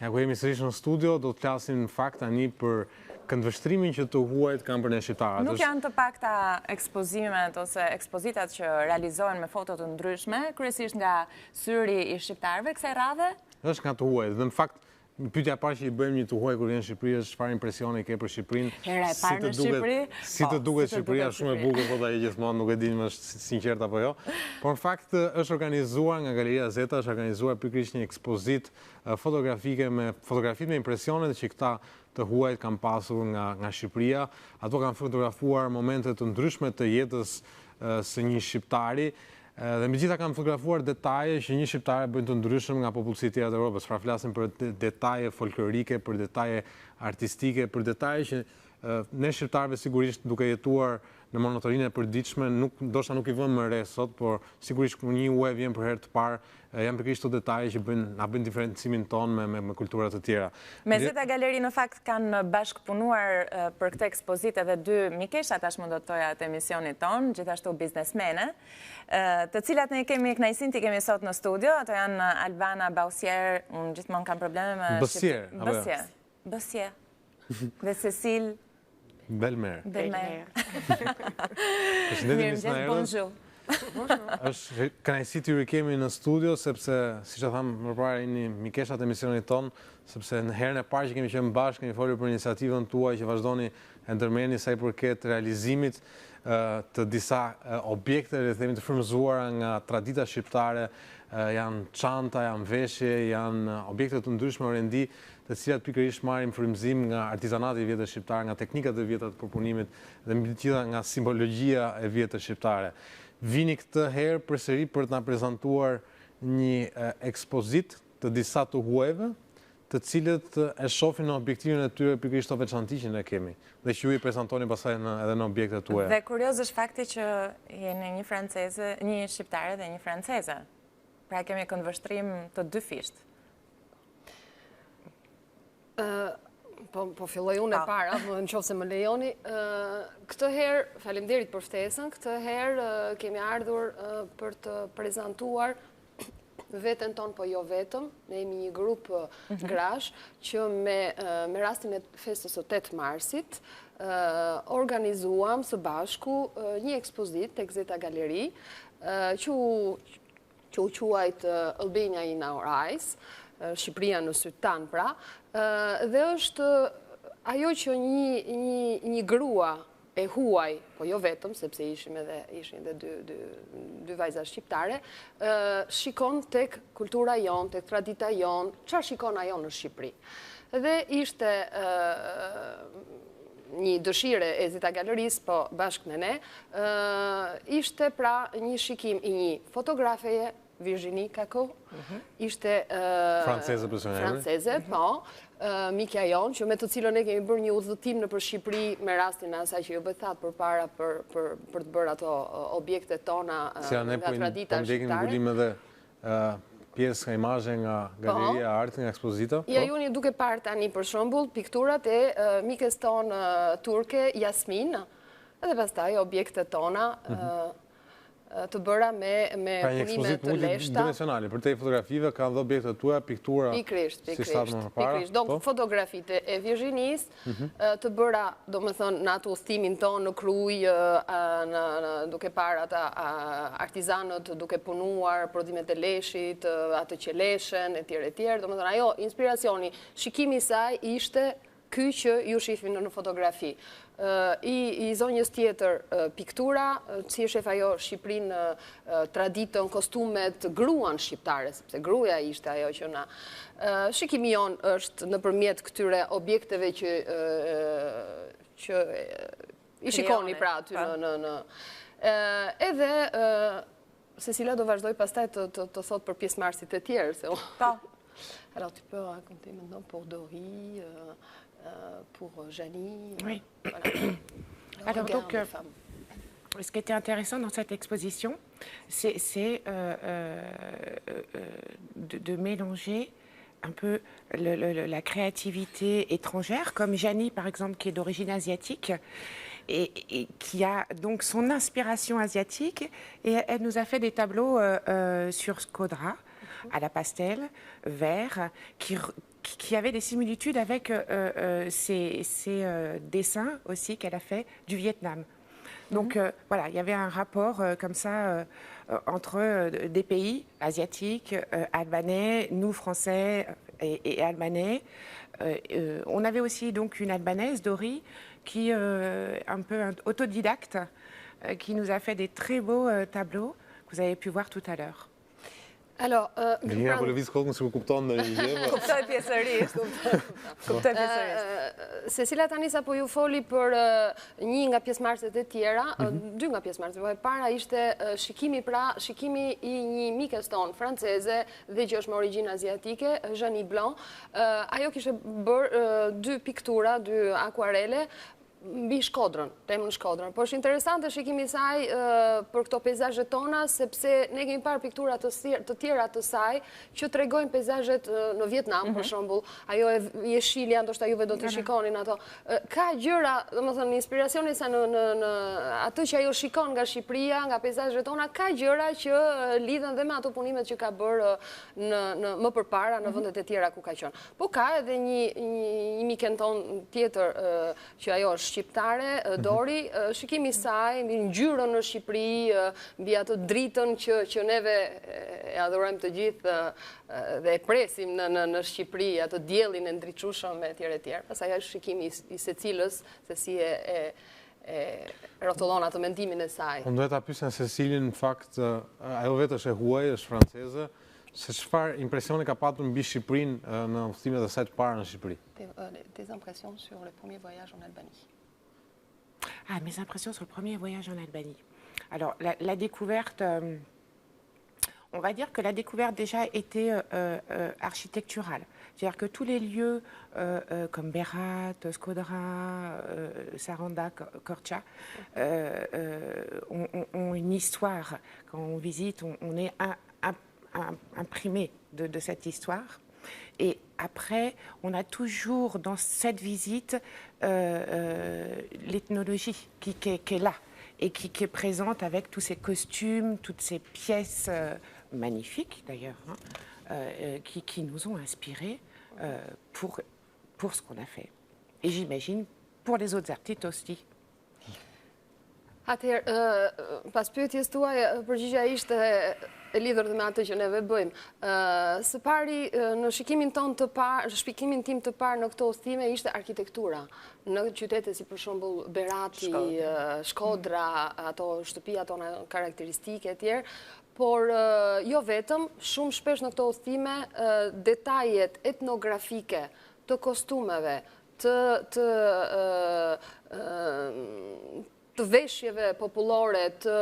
Ja ku jemi sërish në studio, do të flasim në fakt tani për këndvështrimin që të huajt kanë për ne shqiptarët. Nuk janë të pakta ekspozimet ose ekspozitat që realizohen me foto të ndryshme, kryesisht nga syri i shqiptarëve, kësaj radhe? Është nga të huajt dhe në fakt Pyetja e parë që i bëjmë një të huaj kur vjen në Shqipëri është çfarë impresioni ke për Shqipërinë? Hera e parë në Shqipëri? Si të po, duket Shqipëria shumë e bukur, po ai gjithmonë nuk e di më është sinqert apo jo. Por në fakt është organizuar nga Galeria Zeta, është organizuar pikërisht një ekspozitë fotografike me fotografitë me impresionet që këta të huajt kanë pasur nga nga Shqipëria. Ato kanë fotografuar momente të ndryshme të jetës së një shqiptari. Dhe mbi të gjitha kanë fotografuar detaje që një shqiptar e bëjnë të ndryshëm nga popullsitë e tjera të Evropës. Pra flasim për detaje folklorike, për detaje artistike, për detaje që ne shqiptarëve sigurisht duke jetuar në monotoninë e përditshme, nuk ndoshta nuk i vëmë më re sot, por sigurisht kur një i huaj vjen për herë të parë, janë pikërisht këto detaje që bëjnë na bëjnë diferencimin tonë me me, me kultura të tjera. Me Zeta Galeri në fakt kanë bashkëpunuar për këtë ekspozitë edhe dy mikesha tashmë do të thoja të emisionit tonë, gjithashtu biznesmene. Të cilat ne kemi kënaqësinë t'i kemi sot në studio, ato janë Albana Bausier, unë gjithmonë kam probleme me Bësier, apo jo? Bësier. Bësier. Dhe Cecil Belmer. Belmer. Përshëndetje mirë se na erdhët. Bonjour. Është kënaqësi t'ju rikemi në studio sepse siç e thamë më parë jeni mikeshat e emisionit tonë, sepse në herën e parë që kemi qenë bashkë kemi folur për iniciativën tuaj që vazhdoni e ndërmerrni sa i përket realizimit të disa objekteve, le të themi, të frymëzuara nga tradita shqiptare, janë çanta, janë veshje, janë objekte të ndryshme orendi, të cilat pikërisht marrin frymëzim nga artizanati i vjetër shqiptar, nga teknikat e vjetra të përpunimit dhe mbi të gjitha nga simbologjia e vjetër shqiptare. Vini këtë herë përsëri për të na prezantuar një ekspozitë të disa të huajve, të cilët e shohin në objektivin e tyre pikërisht këto veçanti që ne kemi dhe që ju i prezantoni pastaj në edhe në objektet tuaja. Dhe kurioz është fakti që jeni një franceze, një shqiptare dhe një franceze. Pra kemi këndvështrim të dyfishtë. Po, po filloj unë e po. para, në qoftë se më lejoni. Këtë herë, faleminderit për ftesën, këtë herë kemi ardhur për të prezantuar veten tonë, po jo vetëm, ne jemi një grup mhm. grash që me, me rastin e festës së 8 marsit, organizuam së bashku një ekspozitë tek Zeta Galeri, që u, që u quajt Albania in Our Eyes, Shqipëria në sytë tanë pra, dhe është ajo që një, një, një grua e huaj, po jo vetëm, sepse ishim edhe, ishin edhe dy, dy, dy vajza shqiptare, shikon tek kultura jonë, tek tradita jonë, ça shikon ajo në Shqipëri. Dhe ishte një dëshirë e Zeta Galerisë, po bashkë me ne, ishte pra një shikim i një fotografeje Virginie Kako, mhm. ishte... Franceze, për së Franceze, mhm. po, mikja jonë, që me të cilën ne kemi bërë një udhëtim nëpër Shqipëri me rastin e asaj që ju bëtë përpara për, për, për të bërë ato objektet tona nga po tradita shqiptare. Si ne po ndjekim edhe pjesë nga imazhe nga po. galeria e artit, nga ekspozita. Ja, po. ju jeni duke parë tani për shembull pikturat e mikes tonë turke Jasmin, edhe pastaj objektet tona mhm. të bëra me me pra punime të leshta. Pra një ekspozitë multidimensionale, përtej fotografive ka dhe objektet tuaja, piktura, pikërisht, pikërisht, pikërisht. Donc, po? fotografitë e Virginisë, mhm. të bëra, domethënë, në atë udhëtimin tonë në Krujë, duke parë ata artizanët duke punuar, prodhimet e leshit, atë qeleshen, e tjerë, e tjerë, domethënë, ajo, inspiracioni, shikimi i saj ishte Ky që ju shihni në fotografi. I, i zonjës tjetër piktura, si e shef ajo Shqipërinë, traditën, kostumet, gruan shqiptare, sepse gruaja ishte ajo që na. Shikimi jonë është nëpërmjet këtyre objekteve që që i shikoni pra aty në në në edhe Cecila do vazhdojë pastaj të të të thotë për pjesëmarrësit e tjerë se Po. Alors tu peux raconter maintenant pour Dori, euh, euh, pour Janie. Oui. Voilà. Alors donc, euh, ce qui était intéressant dans cette exposition, c'est euh, euh, de, de mélanger un peu le, le, la créativité étrangère, comme Janie, par exemple, qui est d'origine asiatique et, et, qui a donc son inspiration asiatique. Et elle nous a fait des tableaux euh, euh, sur Skodra, à la pastel, vert, qui, qui avait des similitudes avec ses, ses dessins aussi qu'elle a fait du Vietnam. Donc mhm. voilà, il y avait un rapport comme ça entre des pays asiatiques, albanais, nous français et, et albanais. on avait aussi donc une albanaise, Dori, qui un peu autodidacte, qui nous a fait des très beaux tableaux que vous avez pu voir tout à l'heure. Alors, Nina po lëviz kokën sikur kupton ndonjë gjë. Po. Kuptoj pjesërisht. Kuptoj pjesërisht. Cecila tani sapo ju foli për një nga pjesëmarrëset e tjera, mhm. dy nga pjesëmarrëset, po e para ishte shikimi pra, shikimi i një mikes tonë franceze dhe që është me origjinë aziatike, Jeanne Blanc. Ajo kishte bërë dy piktura, dy akuarele mbi Shkodrën, temën Shkodrën. Po është interesante shikimi i saj për këto peizazhet tona, sepse ne kemi parë piktura të tjera të saj që tregojnë peizazhet në Vietnam, për mhm. shembull, ajo e jeshilja, ndoshta juve do t'i shikonin ato. Ka gjëra, domethënë, inspiracioni sa në, në, në atë që ajo shikon nga Shqipëria, nga peizazhet tona, ka gjëra që lidhen dhe me ato punimet që ka bërë në, në, më përpara në mhm. vendet e tjera ku ka qenë. Po ka edhe një, një miken tonë tjetër që ajo është shqiptare, mhm. Dori, shikimi i saj mbi ngjyrën në Shqipëri, mbi atë dritën që që neve e adhurojmë të gjithë dhe e presim në në në Shqipëri, atë diellin e ndriçueshëm etj etj. Pastaj është shikimi i secilës se si e e e rrotullon atë mendimin e saj. Unë doja ta pyesja Cecilin, në fakt, ajo vetë është e huaj, është franceze, se çfarë impresioni ka patur mbi Shqipërinë në udhëtimet e saj të para në Shqipëri. Tes impressions sur le premier voyage en Albanie. Ah, mes impressions sur le premier voyage en Albanie. Alors, la, la découverte, euh, on va dire que la découverte déjà était euh, euh, architecturale. C'est-à-dire que tous les lieux euh, euh, comme Berat, Shkodra, euh, Saranda, Korça ont, ont, ont une histoire. Quand on visite, on, on est un, un, un, imprimé de, de cette histoire. Et après, on a toujours dans cette visite euh, euh, l'ethnologie qui, qui, qui est là et qui, qui est présente avec tous ces costumes, toutes ces pièces euh, magnifiques d'ailleurs, hein, euh, qui, qui nous ont inspirés euh, pour, pour ce qu'on a fait. Et j'imagine pour les autres artistes aussi. Atëherë, pas pyetjes tuaj, përgjigja ishte e lidhur dhe me atë që neve bëjmë. Së pari, në shikimin tonë të parë, në shikimin tim të parë në këto udhëtime ishte arkitektura. Në qytete si për shembull Berati, Shkodra, ato shtëpia tona karakteristike e tjerë, por jo vetëm, shumë shpesh në këto udhëtime detajet etnografike të kostumeve, të të të veshjeve popullore të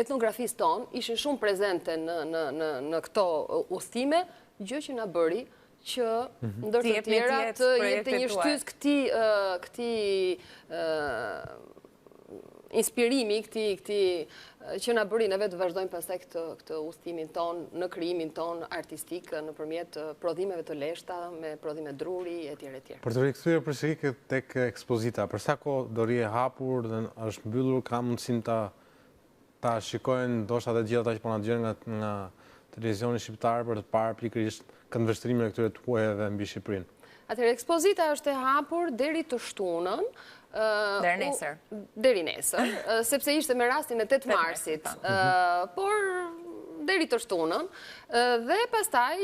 etnografisë tonë ishin shumë prezente në në në në këto udhëtime, gjë që na bëri që mhm. ndër të tjera të jepte një shtysë këtij këtij inspirimi këtij këtij që na bëri neve të vazhdojmë pastaj këtë këtë udhëtimin tonë në krijimin tonë artistik nëpërmjet prodhimeve të leshta me prodhime druri etj etj. Për t'u rikthyer përsëri tek ekspozita, për sa kohë do rrijë e hapur dhe është mbyllur, ka mundësinë ta ta shikojnë ndoshta edhe të gjithë ata që po na dëgjojnë nga nga televizioni shqiptar për të parë pikërisht këndvështrimin e këtyre të huajve mbi Shqipërinë. Atëherë ekspozita është e hapur deri të shtunën. Deri nesër. Deri nesër, sepse ishte me rastin e 8 marsit. Po. Por deri të shtunën dhe pastaj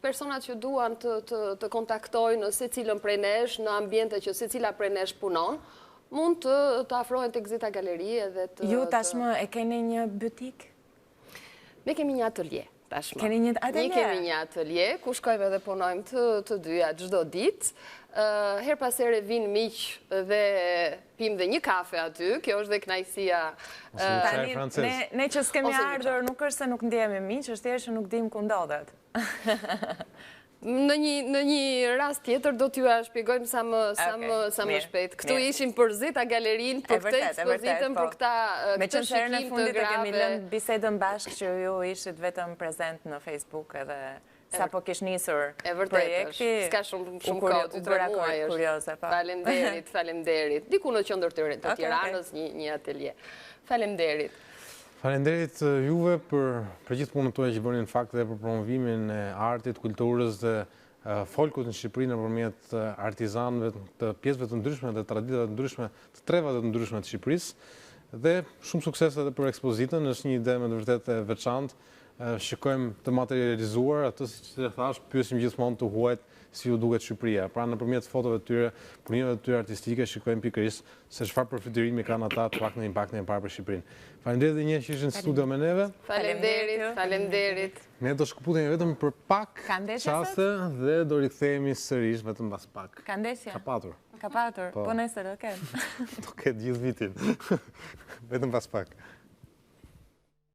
personat që duan të të të kontaktojnë secilën prej nesh në ambiente që secila prej nesh punon, mund të të afrohen tek Zeta Galeri edhe të Ju tashmë e keni një butik? Ne kemi një atelie tashmë. Keni një atelie? Ne kemi një atelie ku shkojmë edhe punojmë të të dyja çdo ditë. Herë pas here vijnë miq dhe pimë dhe një kafe aty, kjo është dhe kënaqësia. Tani ne ne që s'kemi ardhur, nuk është se nuk ndihemi miq, është thjesht që nuk dimë ku ndodhet. Në një në një rast tjetër do t'jua shpjegojmë sa më sa më sa më shpejt. Këtu ishim për Zeta Galerinë, për këtë ekspozitën, për po. këta këtë shikim të grave. E kemi lënë bisedën bashkë që ju ishit vetëm prezent në Facebook edhe sapo kish nisur projekti. S'ka shumë shumë kohë, dy tre muaj është. Kurioze, po. Faleminderit, faleminderit. Diku në qendër të Tiranës një një atelie. Faleminderit. Faleminderit juve për për gjithë punën tuaj që bëni në fakt dhe për promovimin e artit, kulturës dhe folkut në Shqipëri nëpërmjet artizanëve të pjesëve të ndryshme dhe traditave të ndryshme, të trevave të ndryshme të Shqipërisë. Dhe shumë sukses edhe për ekspozitën, është një ide me të vërtetë e veçantë. Shikojmë të materializuar atë siç e thashë, pyesim gjithmonë të huajt si ju duket Shqipëria. Pra nëpërmjet fotove të tyre, punimeve të tyre artistike shikojmë pikërisht se çfarë përfytyrimi kanë ata të paktën impaktin e parë për Shqipërinë. Faleminderit edhe një herë që ishit në studio me neve. Faleminderit, faleminderit. Ne do shkëputemi vetëm për pak çaste dhe do rikthehemi sërish vetëm pas pak. Ka ndeshje? Ka patur. Ka patur, po, po nesër do ketë. Do ketë gjithë vitin. Vetëm pas pak.